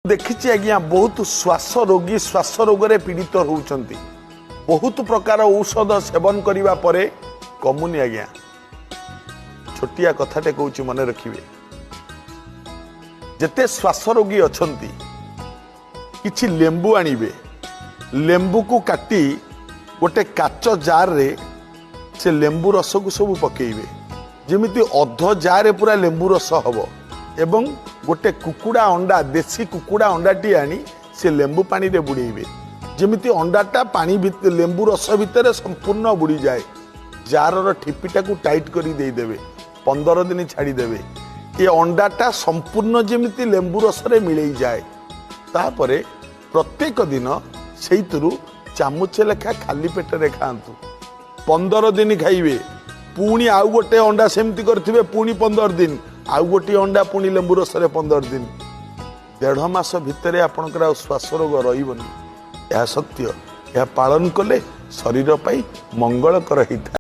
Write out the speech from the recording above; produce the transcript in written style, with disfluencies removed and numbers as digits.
ଦେଖିଛି ଆଜ୍ଞା, ବହୁତ ଶ୍ୱାସ ରୋଗୀ ଶ୍ୱାସ ରୋଗରେ ପୀଡ଼ିତ ହେଉଛନ୍ତି। ବହୁତ ପ୍ରକାର ଔଷଧ ସେବନ କରିବା ପରେ କମୁନି ଆଜ୍ଞା। ଛୋଟିଆ କଥାଟେ କହୁଛି, ମନେ ରଖିବେ। ଯେତେ ଶ୍ୱାସ ରୋଗୀ ଅଛନ୍ତି, କିଛି ଲେମ୍ବୁ ଆଣିବେ। ଲେମ୍ବୁକୁ କାଟି ଗୋଟେ କାଚ ଜାରରେ ସେ ଲେମ୍ବୁ ରସକୁ ସବୁ ପକେଇବେ, ଯେମିତି ଅଧ ଜାରେ ପୁରା ଲେମ୍ବୁ ରସ ହବ। ଏବଂ ଗୋଟେ କୁକୁଡ଼ା ଅଣ୍ଡା, ଦେଶୀ କୁକୁଡ଼ା ଅଣ୍ଡାଟି ଆଣି ସେ ଲେମ୍ବୁ ପାଣିରେ ବୁଡ଼େଇବେ, ଯେମିତି ଅଣ୍ଡାଟା ପାଣି ଲେମ୍ବୁ ରସ ଭିତରେ ସମ୍ପୂର୍ଣ୍ଣ ବୁଡ଼ିଯାଏ। ଜାରର ଠିପିଟାକୁ ଟାଇଟ୍ କରି ଦେଇଦେବେ, 15 ଦିନ ଛାଡ଼ିଦେବେ। ଏ ଅଣ୍ଡାଟା ସମ୍ପୂର୍ଣ୍ଣ ଯେମିତି ଲେମ୍ବୁ ରସରେ ମିଳେଇ ଯାଏ। ତାପରେ ପ୍ରତ୍ୟେକ ଦିନ ସେଇଥିରୁ ଚାମଚେ ଲେଖା ଖାଲି ପେଟରେ ଖାଆନ୍ତୁ। 15 ଦିନ ଖାଇବେ। ପୁଣି ଆଉ ଗୋଟେ ଅଣ୍ଡା ସେମିତି କରିଥିବେ, ପୁଣି 15 ଦିନ, ଆଉ ଗୋଟିଏ ଅଣ୍ଡା ପୁଣି ଲେମ୍ବୁ ରସରେ 15 ଦିନ। ଦେଢ଼ ମାସ ଭିତରେ ଆପଣଙ୍କର ଆଉ ଶ୍ୱାସ ରୋଗ ରହିବନି। ଏହା ସତ୍ୟ। ଏହା ପାଳନ କଲେ ଶରୀର ପାଇଁ ମଙ୍ଗଳକର ହେଇଥାଏ।